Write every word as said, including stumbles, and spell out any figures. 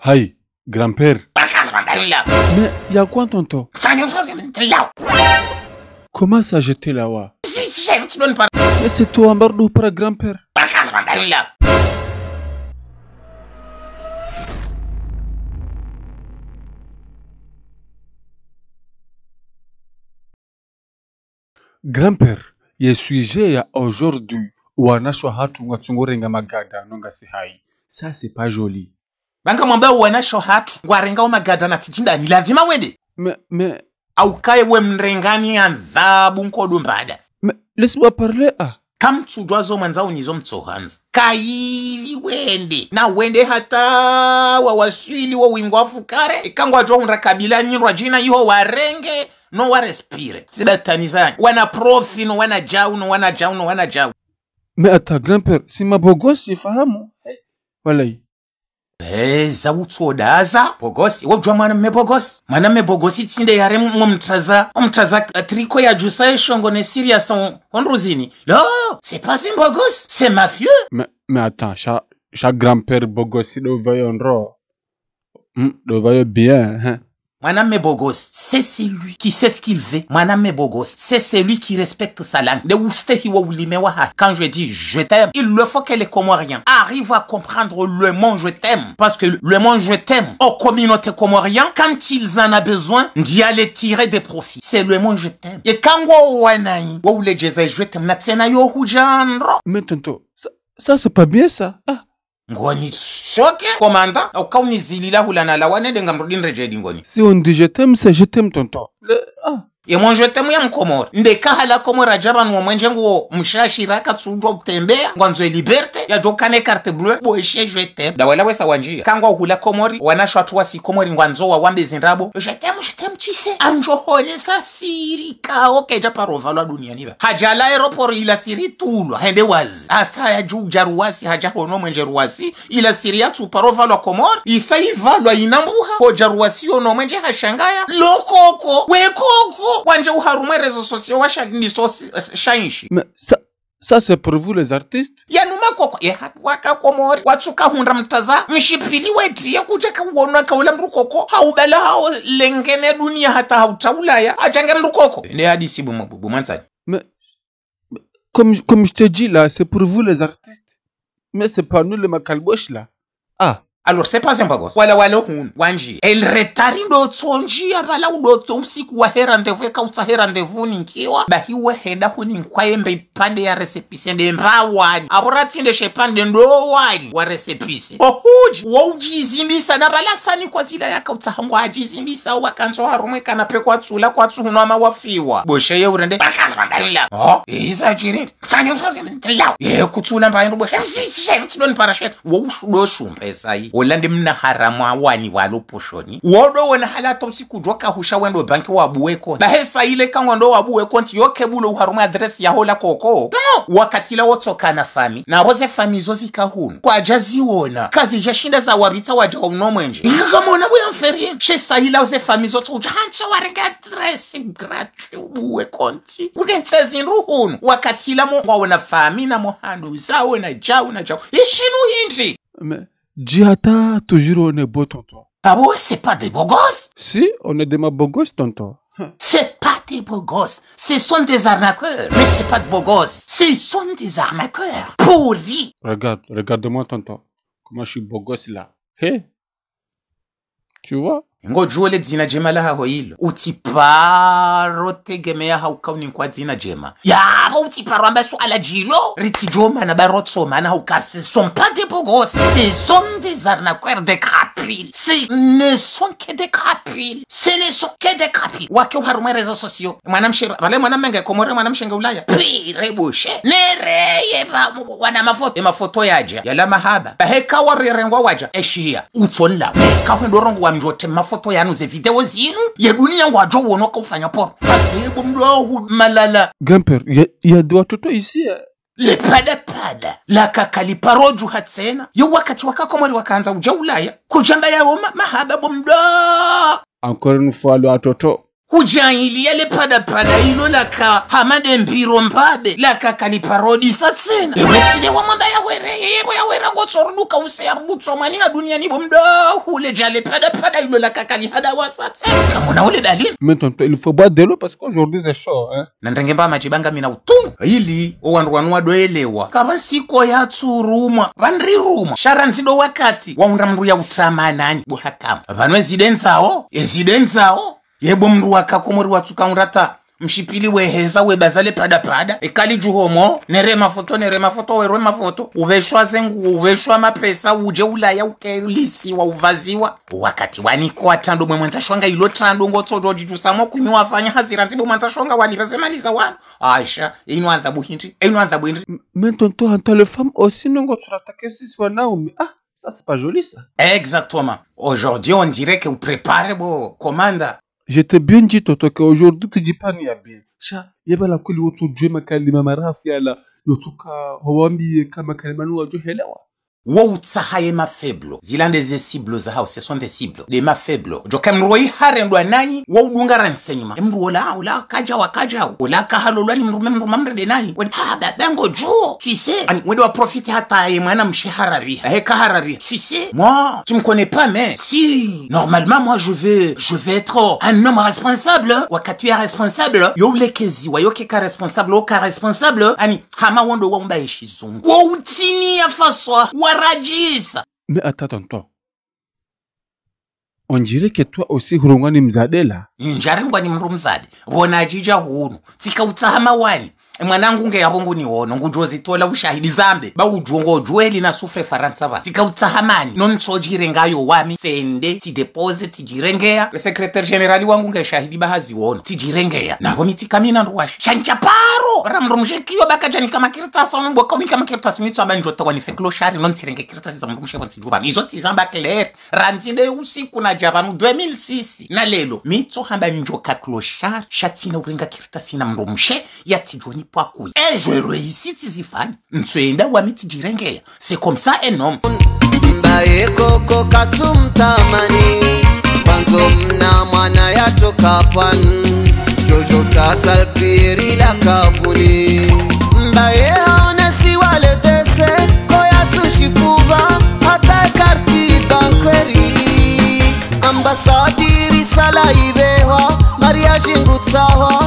Aïe, grand-père. Mais il y a quoi, tonton ? Comment ça, j'étais là-bas ? Mais c'est toi, Ambardou, para grand-père. Grand-père, ye sujet ya aujourd'hui, wanashe wahatru ngwatsungo renga magada no ngasi hayi. Ça, c'est pas joli. Ba ngamwambao wanashe wahatru ngwarengao magada na tsi djindani, lazima wende. Mais, mais, hauka ye we mrengani adhabu nkodo mbada. Mais, laisse-moi parler, ah. Kamtsudjuwa zo mwandza unyizo mtsohandza. Kayili wende. Na wende hata wawaswili wo wingwa fukare. Ika ngwadjo hundra kabila nyindrwa djina iho warenge. No wa respire. Sibatani zanyu. Wana profit, no wana djau, no wana djau, no wana djau. Mais attends, grand-père, si mabogosi, fahamu. Hey. Walayi. Eh, za utsodaza, bogosi. Wodjuwa mwanamme bogosi. Mwanamme bogosi tsi nde yare m-, mumtraza, mumtraza triko ya djusa ye shongo ne siri ya sa hondruzini. Lo, c'est pas un bogosi, c'est mafieux. Mais, mais attends, sha, sha grand-père bogosi do vayo ndro. Hmm, do vayo bien, hein. Mwanamme bogosi, c'est celui qui sait ce qu'il veut. Mwanamme bogosi, c'est celui qui respecte sa langue. Nde ustehi wa ulime wahahe. Quand je dis je t'aime, il le faut que les Comoriens arrivent à comprendre le mot je t'aime. Parce que le mot je t'aime, aux communautés comoriennes, quand ils en ont besoin, d'y aller tirer des profits. C'est le mot je t'aime. Ye kangwa wanayi, wa uledjeza je t'aime, na tsena yo hudja ndro. Mais tonton, ça, ça c'est pas bien ça. Ah. Ngoni choqué, commandant, hauka unizilila hula na lawane nde ngamrudi nredjedi ngoni. Si on dit je t'aime, c'est je t'aime, tonton. Le, ah. Ye mot je t'aime ya mkomori. Nde kahala Komori adja pvanu wo mwenje nguwo mshashira katsudjuwa utembeya, ngwandzo ye liberté, yadjo kana ye carte bleue, bo eshe je t'aime. Dawela wesa wandjiya. Kangwa hula Komori, wanashe watru wasi Komori ngwandzo wawambe zindrabo. Je t'aime, je t'aime, tu sais. Andjo hole sa siri kao kedja paro valwa duniani ba. Hadja la aéroport ila siri tulwa, hende wazi. Asa yadju dja ruwasi, hadja hono mwenje ruwasi. Ila siri yatsu paro valwa Komori, isa ivalwa inambuha, hodja ruwasi ono mwenje hashangaya. Lo koko, we koko, wandje uharumwa réseaux sociaux washa ndiso si-, sha inshi. Mais ça, ça c'est pour vous les artistes ? Yanu makoko, ye hatu waka Komori, watsuka hundra mtraza, mshipvili weti, ye kudja ka uonwa ka ula mdru koko, haubala hao lengene dunia hata hauta Ulaya, adjange mdru koko. Ne hadisi bu mwa-, bu mwandzani. Mais, comme, comme je te dis là, c'est pour vous les artistes. Mais c'est pas nous les makalbosh là. Ah. Alors, c'est pas un bogosi. Wala wala hunu, wandji. El retard ndo tsondji ya pvala udo tso usiku wa he rendez-vous, eka utsahe rendez-vous ninkiwa. Bahi we henda huni nkwaye mbe ipvande ya récépissé nde mba wani. Apvo ratsi nde she pvande ndo wani wa récépissé. Ohudji, wo udjizimbisa na pvala sani kwa zila yaka utsaha ngwadjizimbisa wakandzo harumwa ye canapé kwatsula kwatsuhunwa ama wafiwa. Bo she ye urende. Oh, isa djiri. Ye kutsula mba yendo bo. Sidoni para sheka. Wo ushudo shumpe sayi. Ola nde mna haramu awani walo poshoni. Wodo wona hala hata usiku djoka husha wendo banki wabuwe konti. Bahe sayi le kangwa ndo wabuwe konti yo kebulo uharumwa adresse ya hola koko. No, wakati la wotsoka na fami. Na pvo ze fami zo zika hunu. Kwadja ziwona. Kazidja shinda zawapvitsa wadja uno mwenje. Ika kamona buya mferie. She sayi la ze fami zo tso udja hantso warenge adresse gratuit ubuwe konti. Unentse zindru hunu. Wakati la mo ngwawona fami na mo handu zawo na djau na djau. Ishinu hindri. Mais, djihata, toujours on est beau, tonton. Ah bon, c'est pas des beaux gosses ? Si, on est des ma beaux gosses, tonton. C'est pas des beaux gosses. Ce sont des arnaqueurs. Mais c'est pas de beaux gosses. Ce sont des arnaqueurs. Pourris. Regarde, regarde-moi, tonton. Comment je suis beau gosse là. Hé ? Tu vois ? Ngodjuwo le dzina djema lahaho ilo. Utsiparo tegemeya hauka uninkwa dzina djema. Yapvo utsiparo amba suala djilo. Ritsidjo mana baro tsoma na hauka ce sont pas des beaux gosses. Ce sont des arnaqueurs, des crapules. Ce ne sont que des crapules. Ce ne sont que des crapules. Wake uharumwa réseaux sociaux. Mwanamshe, pvale mwanamme nge Komori, mwanamshe nge Ulaya. Pire bushe. Nereye pvamo wana mafoto. E mafoto yadja. Yala mahaba. Bahe ka wapvirengwa wadja. Eshiya. Utsonla. Ka hwendo rongowa mdru wote mafoto yanu ze video zinu. Ye dunia ngwadjo wono ka ufanya porno. Bahe bo mdru wahu malala. Grand-père, il y a, il y a des watoto ici, hein. Le pada pada. La kakali paro djuha tsena. Yo wakati waka Komori wakandza udja Ulaya. Kudjamba yawo ma-, mahaba bo mdru. Encore une fois, le watoto. Hudjahili yale pada pada ilo laka hama nde mbiro mbabe, laka kaliparodisa tsena. Ewe tsi nde wamwamba yawere, yebo yawere ngotsoruduka use yarubutso mwani ha duniani bo mdo hule djale pada pada ilo laka kalihada wasa tsena. Kamona ule dalili. Mais tonton, il faut boire de l'eau parce qu'aujourd'hui c'est chaud, hein. Na ndrenge mba madji ba ngamina utungu. Ili, o wandru wanu wadoelewa. Kapvatsi ko yatsurumwa, pvandri rumwa. Sha randzi ndo wakati, wa undra mndru ya utrama nani, bo hakama. Pvanu ezide ndzao, ezide ndzao. Yebo mndru waka Komori watsuka undra ta mshipili weheza webaza le pada pada. Ekali dju homo, nere mafoto, nere mafoto, werwe mafoto. Upveshwa zengu, upveshwa mapesa, udje Ulaya, ukelisiwa, upvaziwa. Wakati wani kwa trando mwe mwandza shonga ilo trando ngotsodjo djidjusa mo kumi wafanya hazi randzi bo mwandza shonga wani pveze mali za wanu. Asha, inu adhabu hindri, inu adhabu hindri. M-, mais tonton, en tant que femme aussi, non, ngotsorattaquer sisi wanaume. Ah, ça c'est pas joli ça. Exactement. Aujourd'hui, on dirait que vous préparez, bon, commandant. Je t'ai bien dit, tonton, qu'aujourd'hui, tu dis pas ni ya bien. Sha, yeba la kweli wotsodjuwe makalima marafu yala, yotsuka, howambiye ka makalima nu wadjo helewa. Wo utsaha ye mafeblo. Zila nde ze cible zahao, ce sont des cibles. Nde mafeblo. Djo ka mndru wa iharendwa nayi, wo udunga renseignement. E mndru ola, ola, kadjawa, kadjawa. Ola kahalolwa ni mndru, mndru mamrende nayi. Wadi, ah, baba ngodjuo, tu sais. Ani, wadi wa profite hata ye mwana mshe harabiha. He kaharabiha. Tu sais, moi, tu me connais pas, mais si, normalement, moi, je veux, je veux être un homme responsable. Wakati ya responsable, yo ulekeziwa, yo keka responsable, oka responsable. Ani, hama wondo wa umba eshi zungu. Wo utini ya faswa, wa radjisa. Mais attends, tonton. On dirait que toi aussi, hurongwa ni mzade la. Ndjarengwa ni mndru mzade. Pvona djidja hunu. Tsika utsaha mawani. E mwanangu nge yapvo nguni wono. Ngudjo zitola ushahidi zambe. Ba udjuo ngodjueli na souffre Farantsa ba. Tsika utsaha mani. Non tso djirenga yo wami. Tsende, tsi dépose, tsi djirengeya. Le secrétaire général wangu nge shahidi ba hazi wono. Tsi djirengeya. Na ho mi tsika mina ndruwashi. Sha ntsa paro. Ra mndru mshe kiyo baka djani kama kartasi, ono mboka mi kama kartasi mi tso amba ndjo tawa ni fe clochard, non tsirenge kartasi za mndru mshe pvo ntsi djuba. Izo tsi zamba clair. Randzi nde usiku na dja pvanu deux mille six. Na lelo. Mi tso hamba ndjo ka clochard. Sha tsina urenga kartasi na mndru mshe. Ya tsi djoni pvwa kuyi. Et je réussis tsi zifanya. Ntsoenda wami tsi djirengeya. C'est comme ça un homme. Mbaye koko katsumtamani, kwandzo mna mwana yatoka pvanu, jojo tasalpiri la kapvuni. Mbaye haonesi waletese, ko yatsushifuva, hata karti bankweri. Ambasadiri sala ivehwa, mariage ngutsahwa,